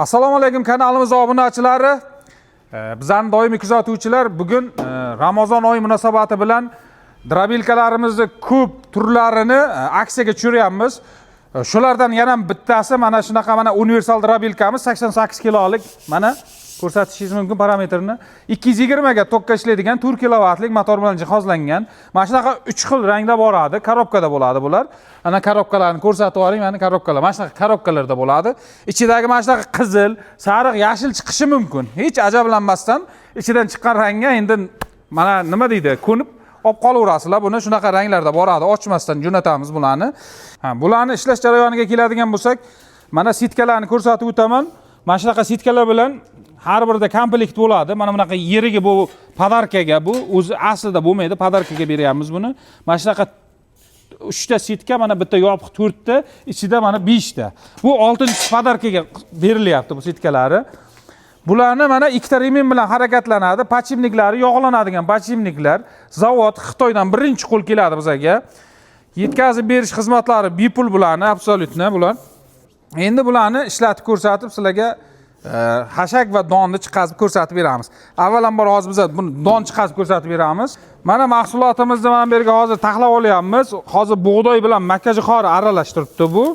Assalomu alaykum kanalimiz obunachilari. Bizlarni doimiy kuzatuvchilar, bugun Ramazon oyi munosabati bilan дробилка larimizni ko'p turlarini aksiyaga tushiryapmiz. Shulardan yana bittasi mana shunaqa mana universal дробилка miz 88 kilolik. Mana ko'rsatishingiz mumkin parametrini. 220 ga tokka ishlaydigan 4 kilovatlik motor bilan jihozlangan. Mana shunaqa 3 xil rangda boradi, korobkada bo'ladi bular. Ana korobkalarni ko'rsatib yuboring, mana korobkalar. Mana shunaqa korobkalarda bo'ladi. Ichidagi mana shunaqa qizil, sariq, yashil chiqishi mumkin. Hech ajablanmasdan ichidan chiqqan rangga endi mana nima deydi, ko'nib olib qolaverasizlar. Buni shunaqa ranglarda boradi, ochmasdan jo'natamiz bularni. Ha, bularni ishlash jarayoniga keladigan bo'lsak, mana sitkalarni ko'rsatib o'taman. Mana shunaqa sitkalar bilan har birida komplekt bo'ladi. Mana bunaqa yerigi bu подарка ga, bu o'zi aslida bo'lmaydi, подарка ga beryapmiz buni. Mana shunaqa 3 ta sitka, mana bitta yopiq 4 ta, ichida mana 5 ta. Bu 6-chisi подарка ga berilyapti bu sitkalari. Bularni mana ikkita ремень bilan harakatlanadi. Подшипник lari yog'lanadigan подшипник lar. Zavod Xitoydan birinchi qo'l keladi bizaga. Yetkazib berish xizmatlari bepul bularni, абсолютно bular. Endi bularni ishlatib ko'rsatib sizlarga xashak va donni chiqazib ko'rsatib beramiz. Avvalambor hozir biz buni don chiqazib ko'rsatib beramiz. Mana mahsulotimizni mana bu yerga hozir taxlab olyapmiz. Hozir bug'doy bilan makkajo'xori aralash turibdi bu.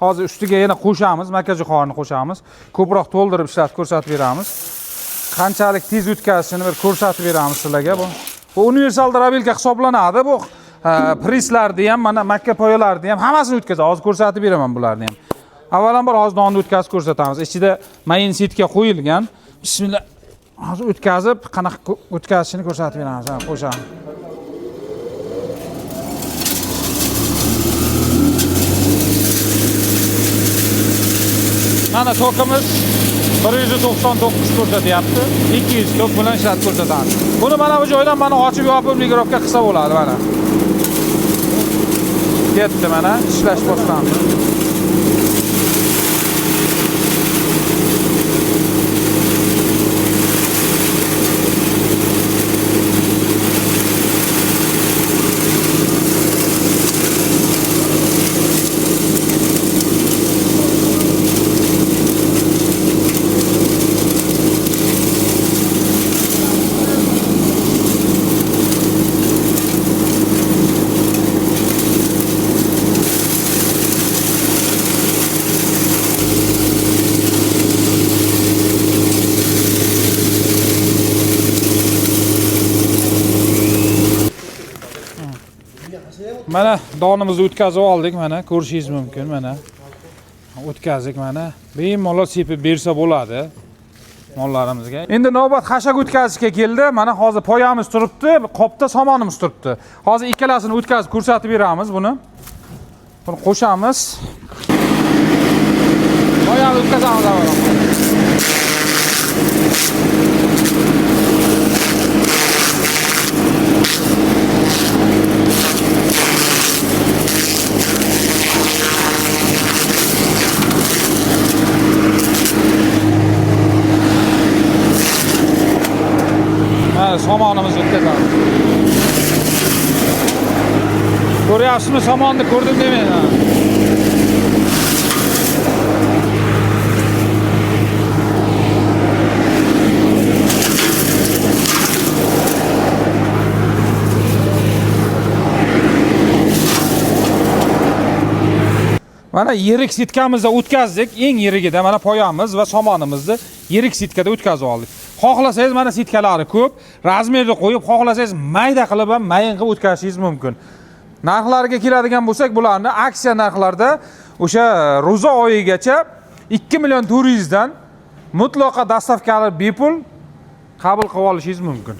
Hozir ustiga yana qo'shamiz, makkajo'xorini qo'shamiz. Ko'proq to'ldirib ishlatib ko'rsatib beramiz. Qanchalik tez o'tkazishini bir ko'rsatib beramiz sizlarga bu. Bu universal дробилка hisoblanadi. Bu prislarni ham, mana makka poyalarni ham hammasini o'tkazadi. Hozir ko'rsatib beraman bularni ham. Avvalambor hozir donni o'tkazib ko'rsatamiz. Ichida mayin sitka qo'yilgan. Bismillah. Hozir o'tkazib, qanaqa o'tkazishini ko'rsatib beramiz. Ha, qo'shamiz. Mana tokimiz 199 ko'rsatyapti. 200 tok bilan ishlatib ko'rsatamiz. Buni mana bu joydan mana ochib yopib регулировка qilsa bo'ladi mana. Ketdi mana ishlash boshlandi. Mana donimizni o'tkazib oldik, mana ko'rishingiz mumkin, mana o'tkazdik mana. Bemalol sepib bersa bo'ladi mollarimizga. Endi navbat xashak o'tkazishga keldi. Mana hozir poyamiz turibdi, qopda somonimiz turibdi. Hozir ikkalasini o'tkazib ko'rsatib beramiz buni. Buni qo'shamiz. Poyani o'tkazamiz avvalambor. Mana somonimizni o'tkazamiz. Ko'ryapsizmi, somonni ko'rdim demang. Ha. Mana yirik sitkamizda o'tkazdik. Eng yirigida mana poyamiz va somonimizni yirik sitkada o'tkazib oldik. Xohlasangiz mana sitkalari ko'p, razmerni qo'yib, xohlasangiz mayda qilib ham mayin qilib o'tkazishingiz mumkin. Narxlariga keladigan bo'lsak, bularni aksiya narxlarda o'sha ro'za oyigacha 2 million 400 dan mutlaqo доставка li bepul qabul qilib olishingiz mumkin.